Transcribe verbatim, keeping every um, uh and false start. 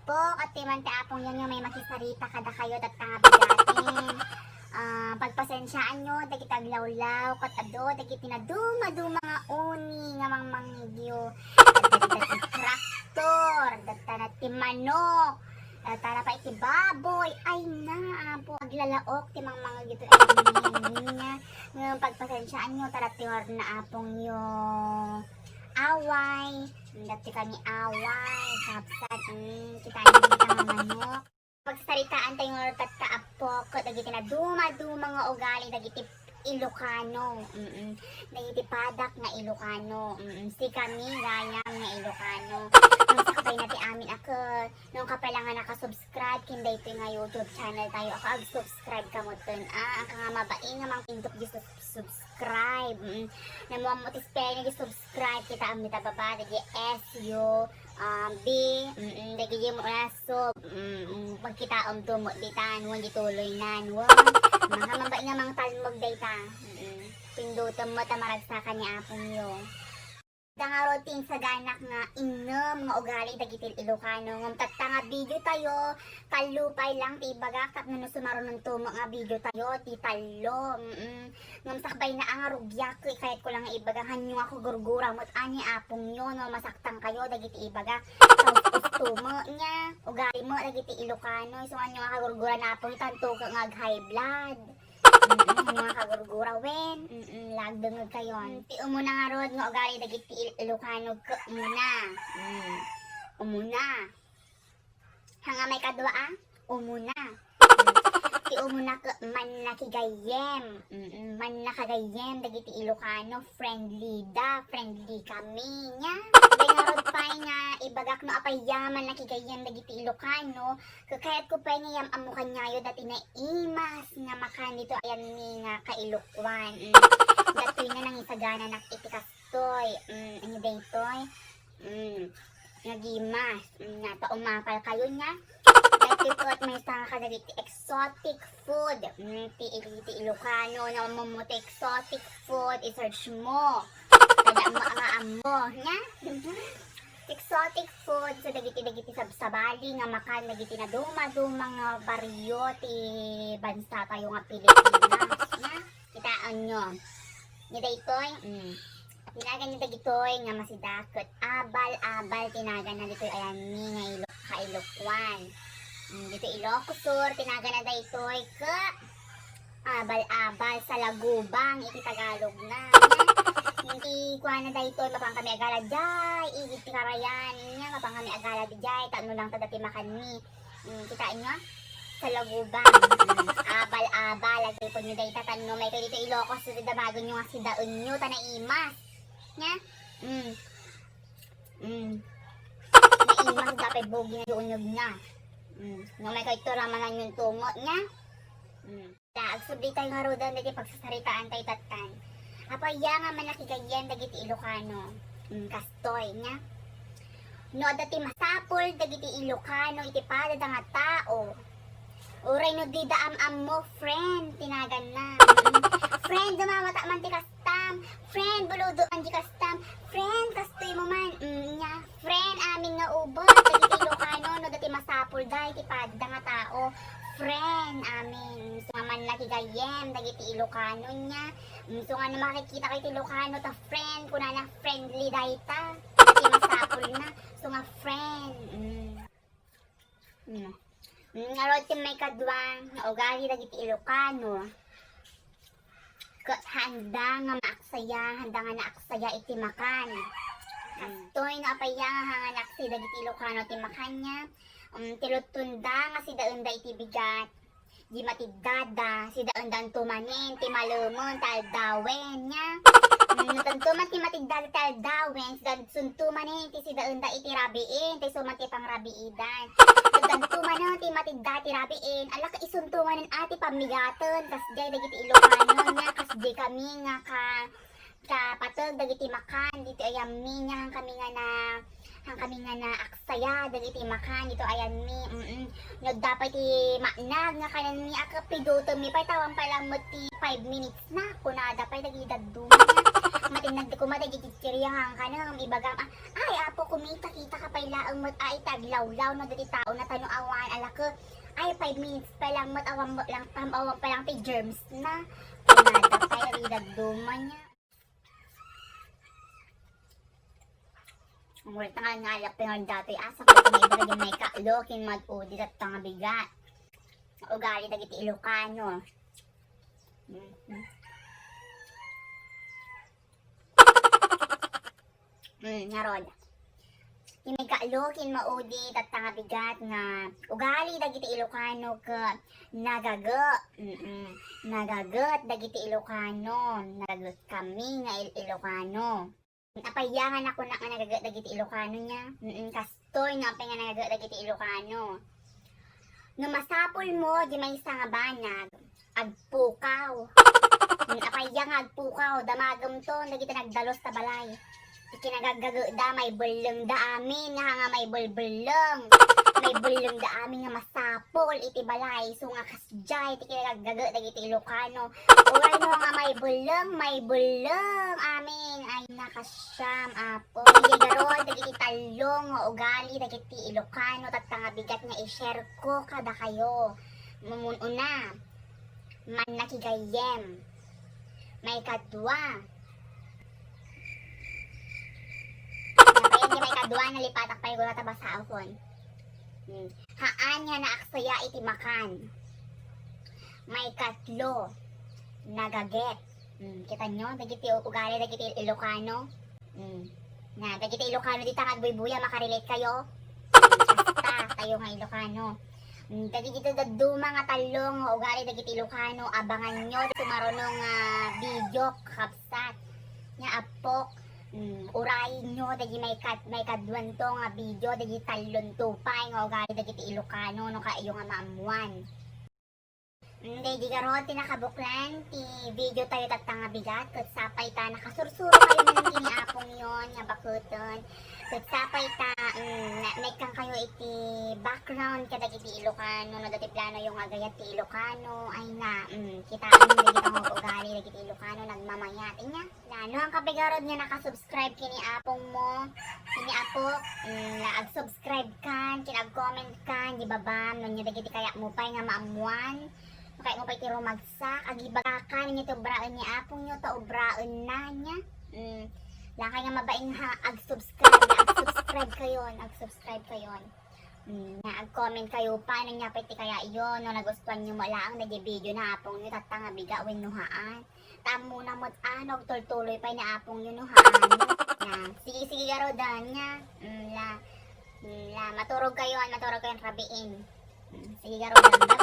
Pok, at ti man ti Apongyo nga may makisarita kadakayo tatta nga bigaten. Ah, pagpasensiaanyo dagiti aglawlaw ket adu dagiti naduma-duma nga uni nga mangmangngegyo. Adda dagiti traktor, adda ti manok, adda pay ti baboy. Ay na, Apo, aglalaok ti mangmangngegyo. Ay, niya. Ngem pagpasensiaanyo, ta dati nga Apongyo. Away. Dati kami away. Kapsat. Mm, kita niyo dagiti manok. Pagsasaritaan tayo nga tatta, Apo, ket dagiti naduma-duma nga ugali dagiti Ilocano. Mm. Dagiti padak nga Ilocano. Mm. Sikami gayam nga Ilocano. Ngem sakbay na ti amin a ket, no, kappay lang nga nakasubscribe ken daytoy nga YouTube channel tayo, a, ag-subscribe kamo ten, a, aka nga mabain nga mangpindot di subscribe. Mm. Nammuammo ti spelling di subscribe, kitaem dita baba, dagiti S U, ah, B, mm, dagiti mo na sub, mm, mm, pagkitaem to mo, dita, no, di tuloy na, no. Makabain nga mangtalmog dayta. Mm. Pindutem mo ta maragsakan ni Apongyo. Adda ngarud ti insaganak nga innem nga ugali dagiti Ilocano. Ngem tatta nga video tayo, tallo pay lang ti ibagak tapno no sumarunon to met nga video tayo, ti tallo. Mm-mm. Ngem sakbay na nga rugiak, ikayatko lang nga ibaga, hanyo nga kagurgura met, a, ni Apongyo, no, masaktan kayo dagiti ibagak. Tapos to met nia, ugali met dagiti Ilocano, isu nga hanyo nga kagurgura ni Apongyo, tanto ka nga ag-high blood. Mm, mga kagurgura, wen. Mm, lagdengeg kayon. Ti umuna ngarud nga ugali dagiti Il-, Ilocano, ket umuna. Mm, umuna. Hanga may kadua, a? Umuna. Mm. Ti umuna ket mannakigayem. Mm, mannakagayem dagiti Ilocano, friendly da, friendly kami, nia. Dagiti ngarud pay nga ibagak no apay a mannakigayem dagiti Ilocano, Kakayatko pay nga iyam-ammo kaniayo dati naimas nga makan dito ayanmi nga kailokuan. Mm. Datoy nga nangisagananak iti kastoy. Mm, ania daytoy? Mm, nga gimas. Mm, nga ta umapal kayo nia. Daytoy ket maysa nga kadagiti exotic food. Mm, ti, ti Ilocano, no, mo, mo ti exotic food, i-search mo. Kada mo nga ammo, nia? Exotic food, so dagiti, dagiti sabsabali nga makan dagiti naduma-duma nga barrio ti bansa tayo nga Pilipinas, nia? Kitaenyo. Ni daytoy, mm. Tinagan ni dagitoy nga masida ket abal-abal tinagan na ditoy ayanmi nga ilo-, kailokuan. Mm, ditoy Ilocos Sur, tinagan na daytoy ket abal-abal, salagubang iti Tagalog na. Iti kuana daytoy, mapan kami agala diay, igid ti karayan, nia, mapan kami agala diay, tapno lang ta dati makanmi. Mm, kitaenyo? Salagubang. Mm, abal-abal, agipunyo dayta, tapno may kayo dito Ilocos, dito damagenyo nga sidaenyo, ta naimas. Nia? Mm. Mm. Naimas, dapay bugi na yung unyag na. Mm. No may kayo ito, ramanan yung tungo, nia? Mm. Ta, agsubli tayo ngaruden dagiti pagsasaritaan tayo tattan. Apay a nga mannakigayem dagiti Ilocano? Mm, kastoy, nia? No adda ti masapul dagiti Ilocano iti padada nga tao, uray no dida am-ammo, friend, tinaganna. Mm. Friend, dumamata man ti kastam. Friend, buludo man di kastam. Friend, kastoy mo man. Mm, nia. Friend, amin nga ubot dagiti Ilocano, no adda ti masapulda iti padada nga tao. Friend, amin. Isu nga mannakigayem dagiti Ilocano, nia. Isu nga no makikita kayo ti Ilocano ta friend, kunana friendly dayta. Adda ti masapulna. Isu nga friend. Mm. Mm. Mm, ngarud ti maikadua nga ugali dagiti Ilocano. Ket handa nga maaksaya, handa nga naaksaya iti makan. Kastoy no apay a nga naaksaya dagiti Ilocano ti makan, nia, um, ti luttonda nga sidaenda iti bigat. Di matiddada, sidaendanto manen ti malemen ti aldawen, nia. Mm, no tanto man ti matiddada ti aldawen, sidaendanto manen ti sidaenda iti rabiin, ta isu man ti pangrabiidan. Sidaendanto manen ti matidda ti rabiin, ala, isunto manen a ti pammigaten, kasdiay dagiti Ilocano, nia, kasdiay kami nga ka-, kapateg dagiti makan dito ayanmi, nia, han kami nga na, han kami nga naaksaya dagiti makan dito ayanmi. Mm-mm. No adda pay ti maanag nga kanenmi a ket pidutemmi pay, ta awan pay lang met ti five minutes na, kunada pay dagiti dadduma, nia. Matinnag ti kuma dagiti chichirya nga kanam, ibagam, ah, ay, apo, kumita, kita ka pay laeng met, ay, iti aglawlaw no dagiti tao na tano awan, alaka, ay, five minutes pa lang met, awan met lang, tam-, awan pa lang ti germs na. Kumada pay, ridadduma niya. Ang ulit nga nga alak pingan dati, asa ko kung iba yung may kaalo, kin mad-udi, tatta nga bigat. Ugali dagiti Ilocano. Mm. Mm, ngarod. Ti may kaalo, kin maudi, tatta nga bigat nga ugali dagiti Ilocano ket nagaga. Mm-mm. Nagaget dagiti Ilocano. Nagaget kami nga Il-, Ilocano. Apay ya nga nakuna nga nagaget dagiti Ilocano niya? Mm, kastoy no apay nga nagaget dagiti Ilocano. No masapul mo, di maysa nga banag, agpukaw. Mm, apay ya nga agpukaw, damagem to, dagiti nagdalos ta balay. Ti kinagagageda, may belleng da amin, nga nga may belbelleng. May belleng da amin nga masapul iti balay, so nga kas Jay, ti kinagaggaga dagiti Ilocano. Uray no nga may belleng, may belleng. Amin. Ay, nakasiam, apo. Igarod dagiti tallo nga ugali dagiti Ilocano, tatta nga bigat nga i-share ko kadakayo. Mumun-una, mannakigayyem. Maikadua, Napayan di maikadua, nalipatak pay gura ta basaokon. Hmm. Haan nga naaksaya iti makan. Maikatlo, nagaget. Hmm. Kita nyo, dagiti ugali, dagiti Ilocano. Hmm. Na, dagiti Ilocano dita nga agbuybuya, makarelate kayo. Hmm. Basta, tayo nga Ilocano. Mm, dagiti dadduma nga tallo nga ugali dagiti Ilocano, abangan nyo ti sumaruno nga video, kakabsat. Nya, apok, mm, urayen nyo dagiti maikad-, maikaduanto nga video, dagiti tallonto pay nga ugali dagiti Ilocano, no kayatyo nga maammuan. Mm, daydi garud ti nakabuklan ti video tayo tatta nga bigat, ket sapay ta nakasursuro kayo man ken ni Apong yon nga baketen. Ket sapay ta, mm, na-, naikkan kayo iti background kadagiti Ilocano, no, dati plano yung agayat ti Ilocano, ay na, mm, kita ang dagiti pangugali dagiti Ilocano, nagmamayat. Inya, la, no, ang kapigarod nga nakasubscribe kini apong mo, kini apo, mm, la, ag-subscribe kan, kin ag-comment kan, di babam, no, nya dagiti kayat mo pay nga maammuan, no, kayat mo pay ti rumagsak, agibagakan, nya ti ubraen ni apong nyo, ta ubraen na, nya. Mm. Lakay nga mabaing ha, ag-subscribe, ag-subscribe kayon, ag-subscribe kayon. Mm, nga ag-comment kayo pa, no nya pay ti kayatyo, no nagustuhan nyo mo laang, dagiti video na apong nyo, tatta nga bigat, wenno haan. Ta ammona met, ah, no agtultuloy pay ni apong nyo, no haan. Na, sige, sige, garud, anya. Mm, la, mm, la, maturog kayon, maturog kayon rabiin. Mm, sige, garud, bye.